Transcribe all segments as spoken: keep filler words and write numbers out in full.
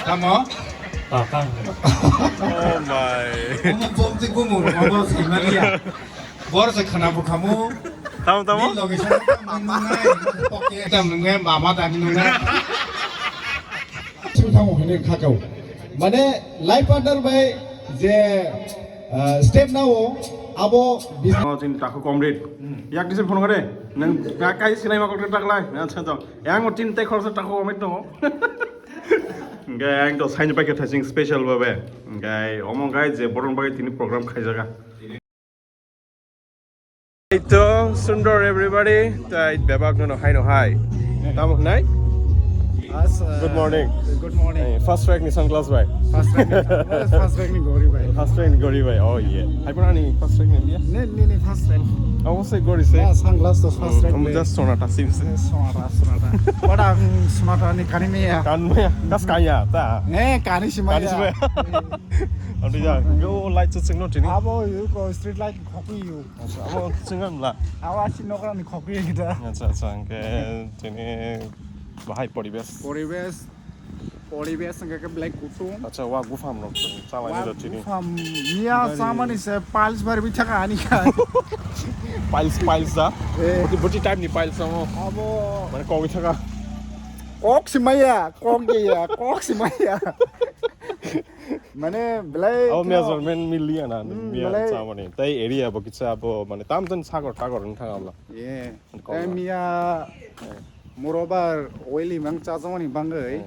Tamo? Oh my. Omo bomti gumur, omo simania. Bor se khana bukhamu. Tamo, tamo? Ni loge sa tam nungnai, poke tam nungnai, mama tam nungnai. Chim tamo hene khakau. Mane life partner bai je, ah, step nao abo bis- Oh, chini takhuk comrade. Yak dise phone kare. Nang ka-, kai sinai ma kokte taklai. Acha to. Yang o tin te khorsa takhuk comrade tongo. Hingke ang to saini pai khe thaising special babe. Hingke omo hingke je borok bai tini program khaijaga. Eto sundor everybody, tai bebak no hai no hai. Tamo hnai? As, uh, Good morning. Good morning. Hey, fast track ni sunglass bai. Fast track ni, fast track ni gori bai. Fast track ni gori bai. Oh yeah. Hai pura ni fast track ni dia? Ne, ne, ne, fast track. Obo se gori se. Ah, sunglass to fast track. Kamu bai. Just sonata sim se. Eh, sonata, sonata. Pada ang sonata ni kani meya. Kan meya, kas kaya ta. Ne, kani simaya. Kani simaya. Adu ya, go light se sing no tini. Abo yu ko street light khokwi yu. Acha, abo sing an la. Awa si nokra ni khokwi kita. Acha, acha, hingke tini bahai poribesh. Poribesh. Poribesh hingke ke black kutung. Acha, wa gufam rok chalai ni rok tini. Gufam, miya samani se piles bar bi thaka ani ka. Piles, piles da? Eh. Boti, boti type ni piles samo. Abo. Mane kok bi thaka. Kok simaya, kok ya, kok simaya. Mane belai. Abo kino measurement mili ana, hmm, miya belai. Samani. Tai area bo kitsa abo, mane tam tam sagor tagor wng thang abla. Yeah. Kok. Tai miya moreover oily mang chajakmani bangwi. Eh.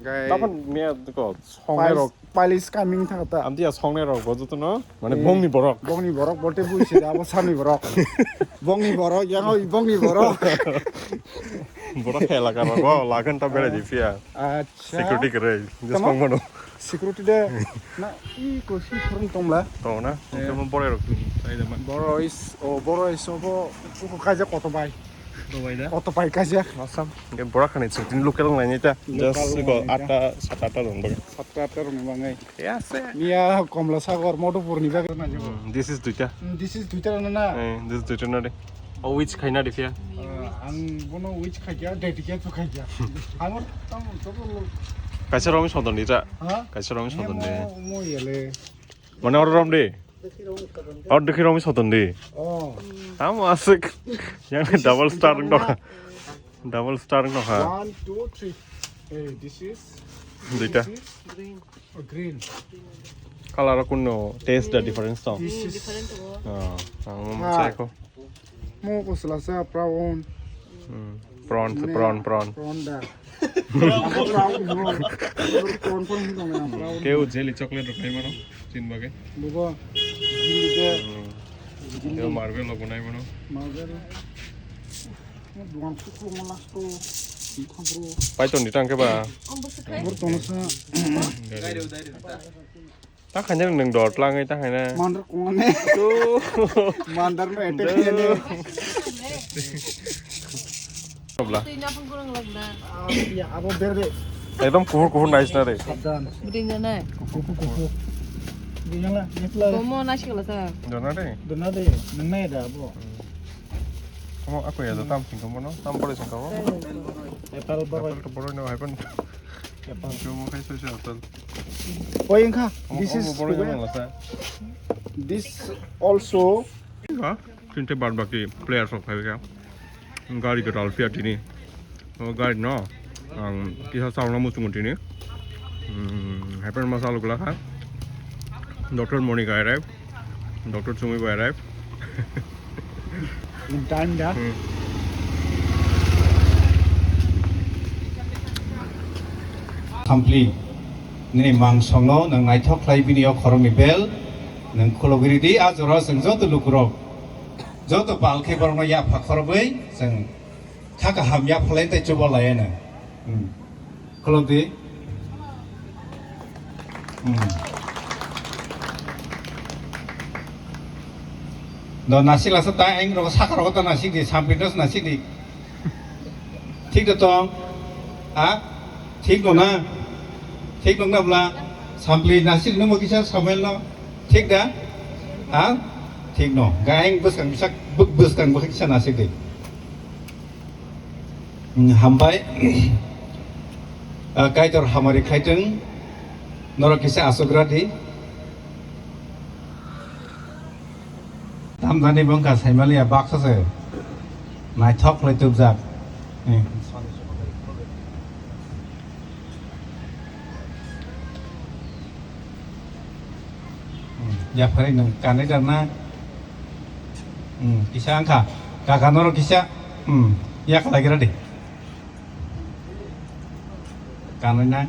Gai. Tapan miya ko songnai rok. Piles coming thang ta. Amtiya songnai rok bo jotono, mane eh, bongni borok. Bongni borok bolte bui se abo sani borok. Bongni borok, yang oi bongni borok. Borok khela ka rok, lagan ta bere di pia. Acha. Security kere, tamo? Just kong mano. Security de, na, i ko si khorang tongla. Tong na? Eh. Hingke mo borok rok ni, tai da man. Boro is, o boro is obo, uko kaijak koto bai. Koto bai da? Koto bai kaijak. Awesome. Hingke borok khani chwng tini local nai nai ta. Local just ko nai nai ta. Atta, sat atta rong bagai. Sat atta rong bagai. Ya se. Miya Komla Sagor, Madhupur ni bagai na jabo. Hmm, this is duita. Hmm, this is duita na na. Eh, this is duita na de. O which khaina de phiya? Ah, ang bono which khaikya, dedicate to khaikya. Ang tam to lo. Kaisa romi sodon di ta. Ha? Kaisa romi sodon di. Mo, mo yele. Mane oro rom di. Or dekhi romi sodon di. Oh. Tam asik. Yang double star no. Double star no ha. One, two, three. Hey, this is. Duita. This is green. Oh, green. Color kuno taste da difference to. This is different. Ah, ang mo sai ko. Mo ko sala sa brown. Hmm. Prawn, prawn, prawn. Prawn da. Prawn, prawn, prawn, prawn, prawn. Keu jelly chocolate rok nai mano, chin bage. Bugo, jelly de. Hmm. Jelly. Keu marble rok nai mano. Marble. Duan kuku malas to. Khabro. Python ni tangke ba. Bor tono sa. Gari. Ta khaina nwng dot langai ta khaina. Mandar kungane. Tu. Mandar no attack kene. Obla. Twi na phung kurang lagna. Ah, ya, abo berde. Ekdom kuhur kuhur nais na re. Sabdan. Bring na nai. Kuku kuku. Bring na, nipla. Bomo na sikla sa. Dona re. Dona de, nang nai da abo. Omo ako ya tam sing komo no, tam pore sing komo. Apple boro. Apple to boro no hai pon. Apple. Omo khai so so apple. Oi, wngkha. Omo, this is omo boro no lasa. This also. Ha? Tinte bad baki players of hai ka. Gari ko tal pia tini. O gari no. Ang kisa sauna muchung tini. Hmm, hai pon masal gula kha. Doctor Moni ka arrive. Doctor Chumi bai arrive. In time da. Hmm. Sampli, nini mang songno nang naithok khlai bini o khorokni bel, nang khulogwi ridi, a jora chwng joto lukurok, joto pal khe borokno yapha khorobwi chwng kha kaham yapha lai tei chuba lai ano. Hmm. Khulok di. Hmm. Do nasik lasa ta eng rok saka rok ta nasik di, sampli dos nasik di. Thik da tong? Ha? Thik no na? Thik no na bla? Sampli nasik no mo kisa Samuel no? Thik da? Ha? Thik no. Ga eng bwskang bisa bwskang bwkha kisa nasik di. Hmm, hambai. Ah, Kaitor hamari khaitwng, norok kisa aswk radi. Tamjani bwngkha saimaliya baksa se naithok khlai tubjak. Hmm. Hmm. Yaphari nwng kanwi rwna. Hmm. Kisa wngkha. Kaka norok kisa. Hmm. Yak laigra di. Kanwi na?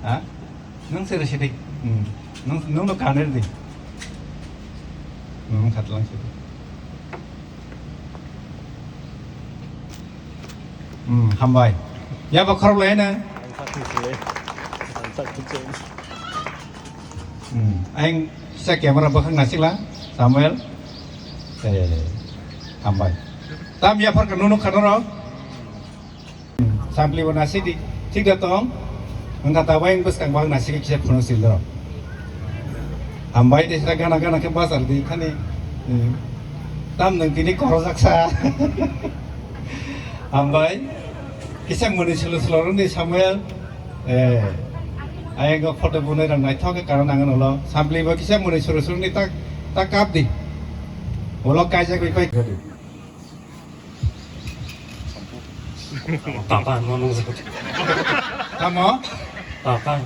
Ha? Nwng sere sidi. Hmm. Nwng, nwng no kanwi di. Hmm, khatlang sidi. Hmm, hambai. Ya ba khorok lai na? Hmm, ayang sa camera bakhang nasik la, Samuel. Eh, hambai. Tam ya phar ka nunu khanoro. Sampli bo nasi di, thik da tong. Wngkha ta bai bwskang bang nasi kisa phunuk sil do. Hambai de sa gana gana khe bazar di thani. Hmm. Tam nang tini korojak sa. Hambai. Kisa muni sulu sulu rwni Samuel. Eh. Ayang go photo bunai rang naithok khe karon ang nolo. Sampli bo kisa muni sulu sulu ni tak tak kap di. Ulo kaijak bai pai. Papa, no, no, no. Tamo? Papa.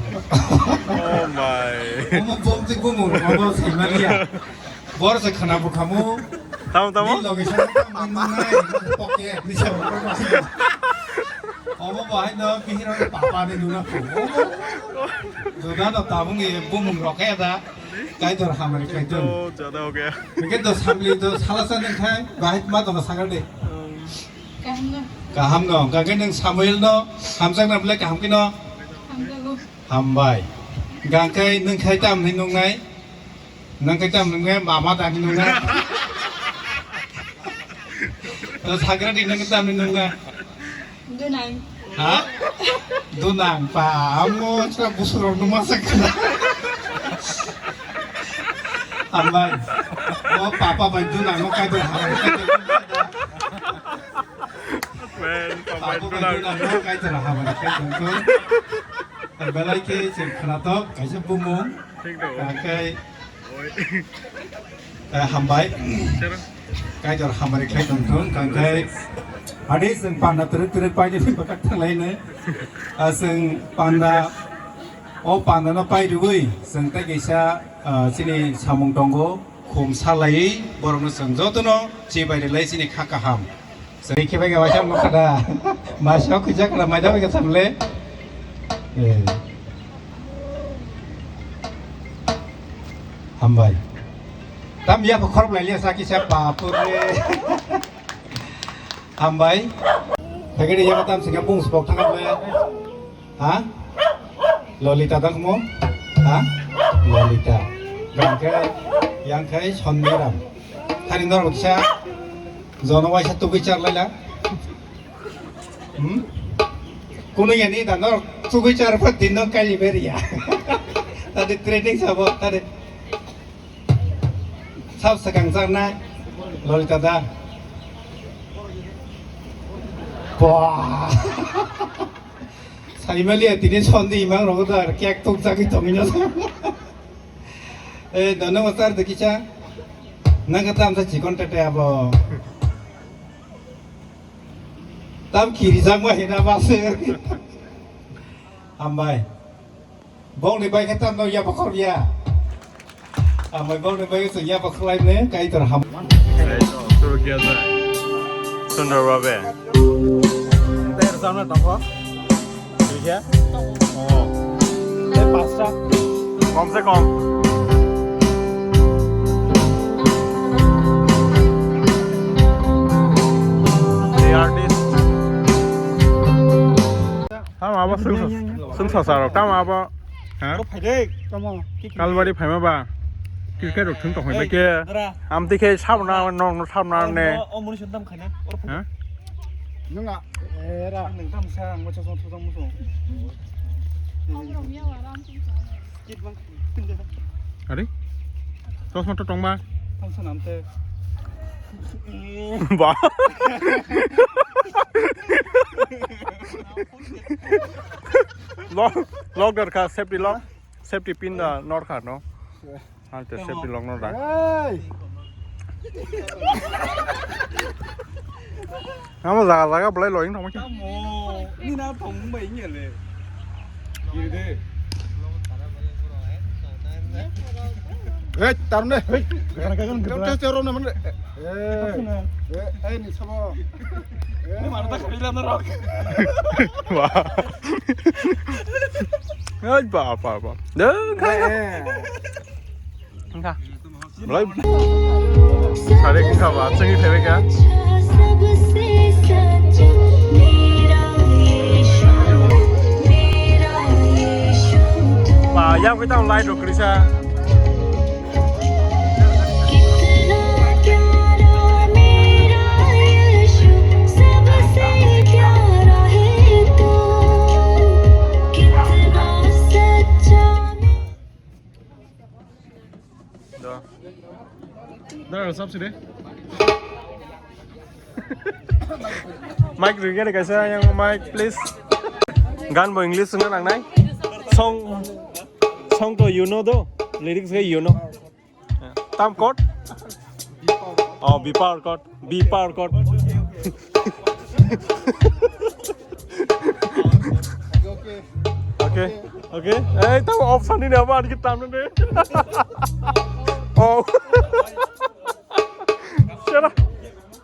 Oh my. Omo bomti bumung, omo Saimalia. Bor se khana bukhamu. Tamo, tamo? Ni location tamo nungnai, poke, ni sa. Omo bahai no, bihiro papa ni nuna ko. Omo. Joda no tabung e bumung rokhe da. Kaitor hamari kaitor. Oh, jada ho gaya. Hingke do samli do salasa nang khai, bahai ma do sagar de. Kaham no. Kaham no. Hingke nang Samuel no, hamjak na bole kaham kino. Hamjago. Hambai. Hingke nang khai tam ni nung nai. Nang khai tam nung nai, mama ta ni nung nai. To sagar di nang tam ni nung nai. Dunang. Ha? Dunang pa, amo sa busurok numa sakna. Hambai. O papa bai dunang no kai bai hambai. Men, papa Papa bai bai dunang. Dunang no kai bai hambai kai dunang. Belai ke sir khana to kaisa bumung. Thik do. Kai. Oi. Eh, hambai. Sir. Kaitor hamari khlai tongthung, kangkhe adi chwng panda twrwk twrwk paidi bakak thanglaino. Ah, chwng panda, o panda no pairwgwi chwng tei kaisa, ah, chini samung tongo, khum salaiwi borokno chwng jotono chibai rwlai chini kha kaham. Chwng khe bai waisa nokha da. Masa khuijak da, maida bai samle. Eh. Hambai. Tam ya khorok lai liya saki sa pa pur le. Hambai. Pagari ya tam singa pung spok thangam le. Ha? Lolita dang mo? Ha? Lolita. Yang kai, yang kai Sondiram. Hari nor baksa. Jono waisa tugui char laila. Hmm? Kuno yani da nor tugui char pa din no kali beria. Tadi training sabo tadi. Sab sakang sarna Lolita da. Wah. Saimaliya tini Sondi imang rogo da kek tuk jagui tongino. Eh, dono masar de kicha. Nang kata amsa chikon tete abo. Tam kiri jagma hina base. Hambai. Bongni bai khe tamno ya bokhor ya. Amai bongni bai se ya bokhor lai ne kai tor ham. Suru kiya jai. Sundar babe. Ter samne tongkho. Thik hai? Oh. Ter pasta. Kom se kom. Hey artist. Tamo abo swngsa-, swngsa sa rok, tamo abo, ha? Oro phai de, tamo. Kalbari phaima ba? Cricket rok thung tong phai ba ke? Dara. Amtwi khe sabna, nong no sabna ne. O, o muni sundam khaina. Oro phai. Ha? Nung a, era. Nung tam sa, ang chosma thujang muso. Are? Chosma to tongma? Tongsa namte. Ba. Lock dorkha, safety lock. Safety pin da norkha no. Hante safety lock no da. Hey! Amo jaga jaga belai loyang thangma khe. Tamo, ni na thong bai nge le. Giri de. Hey, tarne. Hey, kana kana kana. Tero na man. Eh, eh, eh, ni sabo. Eh, mana tak bilang na rok. Wah. Hai, ba, ba, ba. Deng, hai. Eh. Engka. Belai. Sare engka ba, chengwi thaibai kha. Ba, yang kita online rok krisa. कितना प्यारा मेरा यीशु, सबसे प्यारा है तू। कितना सच्चा। Da. Da, sab side. Mic ringya de kaisa yang mic, please. Gan bo English wngna nangnai. Song, song to you know do, lyrics ke you know. Tam chord? Oh, B power chord. B power chord. Okay. Okay. Eh, tam option ini apa? Kita tam ni. Oh. Salah.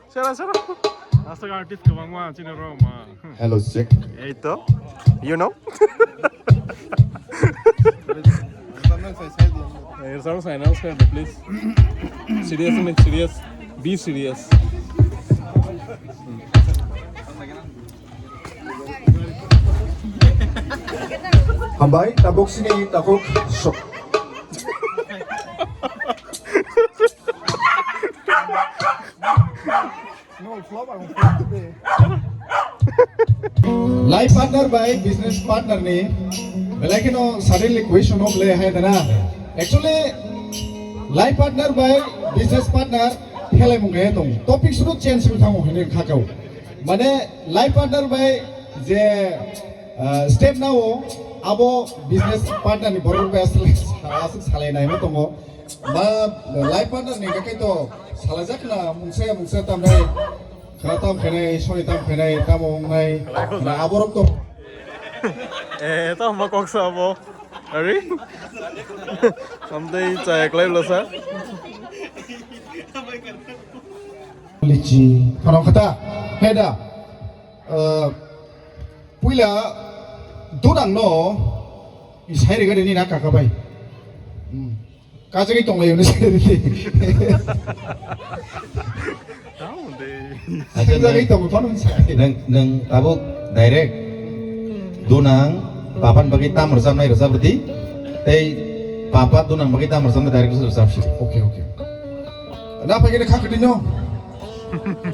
Sera, sera. Aswk artist kwbangma chini roma. Hello, check. Ei to. You know? Eh, sir, sign out, sir, please. Serious, I mean serious. Be serious. Hambai, tabuk sini, tabuk sok. No, flop ang flop de. Life partner bai business partner ni belai kheno suddenly question of le hai dana. Actually, life partner bai business partner helai mung hai tong. Topic suru change suru thango hene khakau. Mane life partner bai je, ah, step nao abo business partner ni borok bai aswk salai nai ma tongo. Ba, life partner ni khe to salajak na mungsa ya mungsa tamnai, kha tam khainai, soni tam khainai, tamo wngnai, na aborok to. Eh, tamo kok sa bo. Ari? Samtei chaya klai bwla sa. Lichi, phano khata, heda, eh, puila dunang no, isai rigani ni na kaka bai. Hmm. Kachagwi tonglaio, hwnwi sa ridi. Tamo de. Acha, kachagwi tongo, phano hwnwi sa. Nwng, nwng tabuk direct dunang papan bagwi tam rwchapnai rwchap rwdi. Tei papa dunang bagwi tam rwchapnai direct rwchap si. Okay, okay. Na phai khe kha kwtwi no.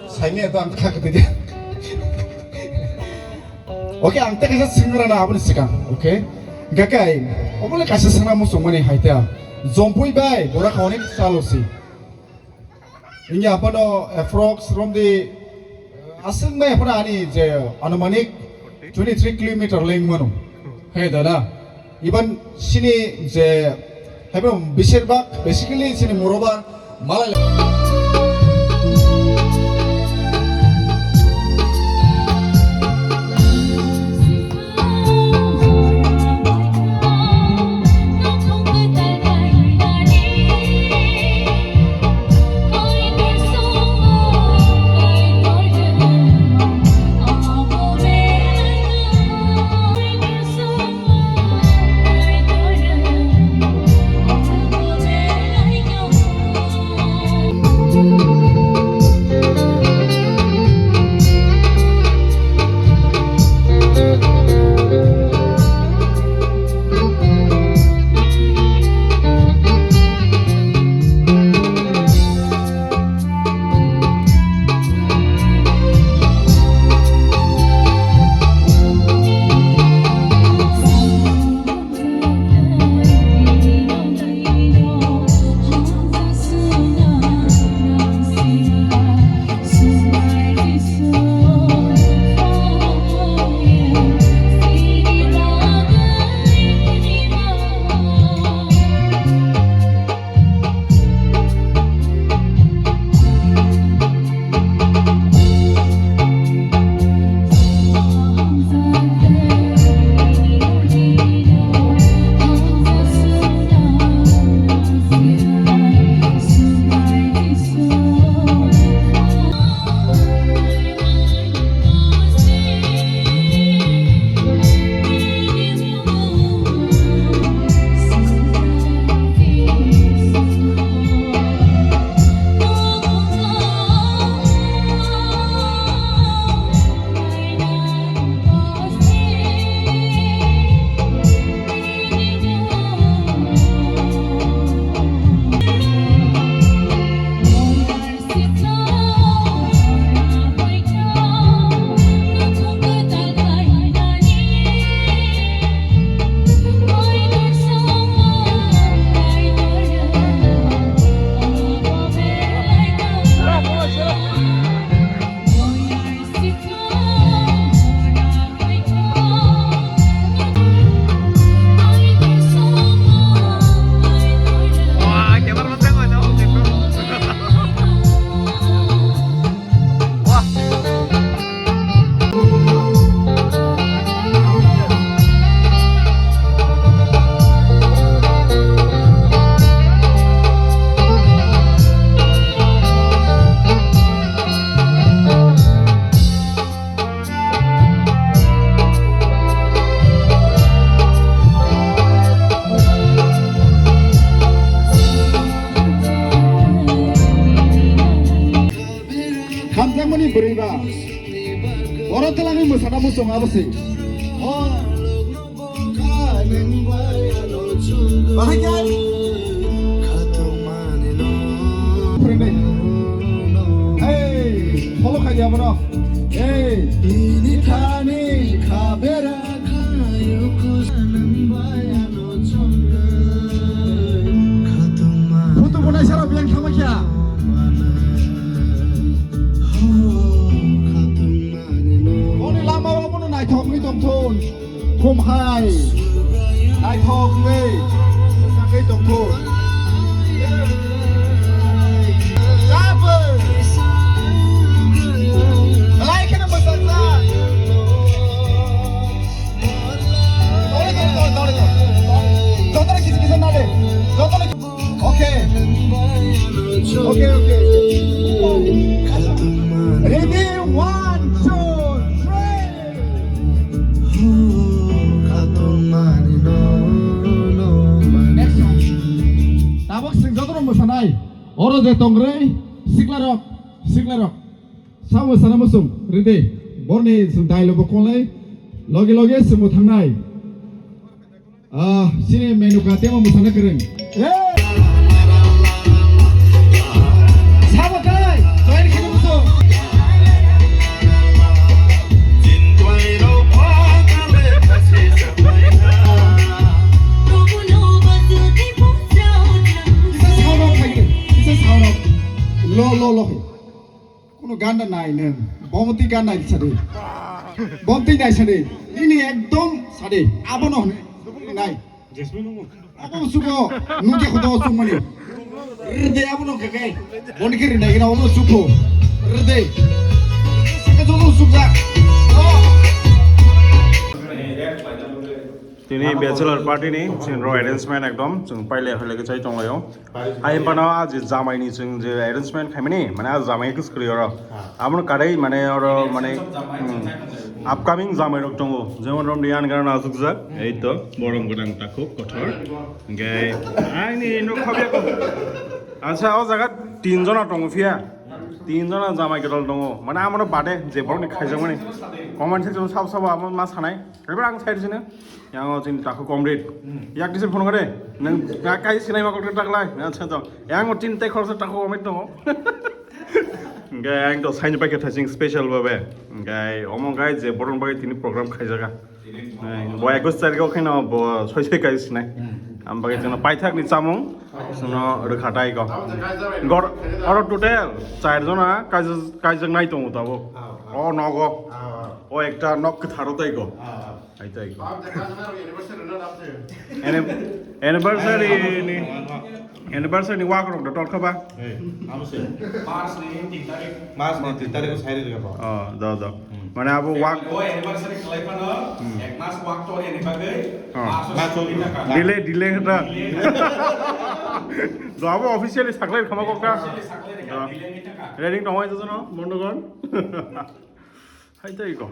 Saimya to ang kha kwtwi de. Okay, ang tei kaisa swngna rana aboni swkang, okay? Hingkha khe ai, omo le kaisa swngna muchungmani hai ta. Jompui bai, bora kha onek chalo si. Hingya aphano approx romdi, aswk bai aphano ani je anumanik twenty three kilometer lengmano. Hai da na? Iban sini je, haibo beshirbak, basically sini muroba, malai. Oro twlangwi mwsana muchung abo se. Bahai khe? Phwrwngwi. Hey, follow khai di abono. Hey. Bini thani khabera. Photo bo naisarok biyang thangma kha. Oni lama o bono naithok wngwi tongthun. Khum hai. Naithok wngwi. Wngwi tongthun. Jabo. Belai kheno mwchang jak. Dole, dole, dole, dole, dole. Jotore kisa kisa nade. Jotore. Okay. Okay, okay. Ready? One, two, three. Next song. Tabuk sing jotono mwsanai. Oro je tongre, siklarok, siklarok. Samo sana muchung, ready. Borni sung dialogue bo kolai. Loge loge sungbo thangnai. Ah, sini menu ka tema musana kereng. Hey! Samo kai, join kini muchung. Isa sound off khai, isa sound off. Lo, lo, lo khai. Kuno ganda nai neng. Bomti gan nai sadi. Bomti nai sadi. Ini ekdom sadi. Abono hne. Nai. Abo suko. Nungke khoto sumani. Rde abono keke. Boni kiri nai kena abo suko. Rde. Saka jono sukja. Tini bachelor party ni chini ro arrangement ekdom chwng paile hoile ke chai tonglaio. Hai bano a je jamai ni chwng je arrangement khaimani, mane a jamai ke kwrwi oro. Amo kadai mane oro mane, hmm, upcoming jamai rok tongo. Jemon romni an gana asukjak. Ei to borom gwnang takhuk kothor. Hingke aini no khobya ko. Acha o jaga tin jona tongo phiya. Tin jona jamai kwtal tongo. Mane amono bade je borokni khaijakmani. Comment section sabo sabo amo ma sanai. Ebar ang side sini. Yang o chini takhuk comrade. Yak dise phone kare. Nang ka-, kai sinai ma kok taklai. Acha to. Yang o tin tai khorsa takhuk comrade tongo. Hingke ang to saini paikhe thaising special babe. Hingke omo hingke je borokni bagwi tini program khaijaga. Bo ekus tarikh o kheno bo soi soi kai sinai. Hmm. Am bagwi chwngno paithak ni chamung chwngno rwkha tai ko. Gor-, oro total char jona kaijak, kaijaknai tongo tabuk. Ah, ah. O nogo. Ah, ah. O ekta nok kwtharo tai ko. Ah, ah. Hai tai ko. Anni-, anniversary ni wakrok da torkha ba? Hey, amo se. March ni tin tarik. March ni tin tarik o sai rwkha ba? Oh, do, do. Hmm. Mane abo wak. O anniversary khlai phano, hmm, ek mas wak to ani bagwi, oh, mas o mas o sini taka. Delay, delay khe ta. Delay. Do abo officially saklai khama kok ta. Officially saklai rwkha, do. Delay ni taka. Ready tong hoi jono, Mondogon. Hai tai ko.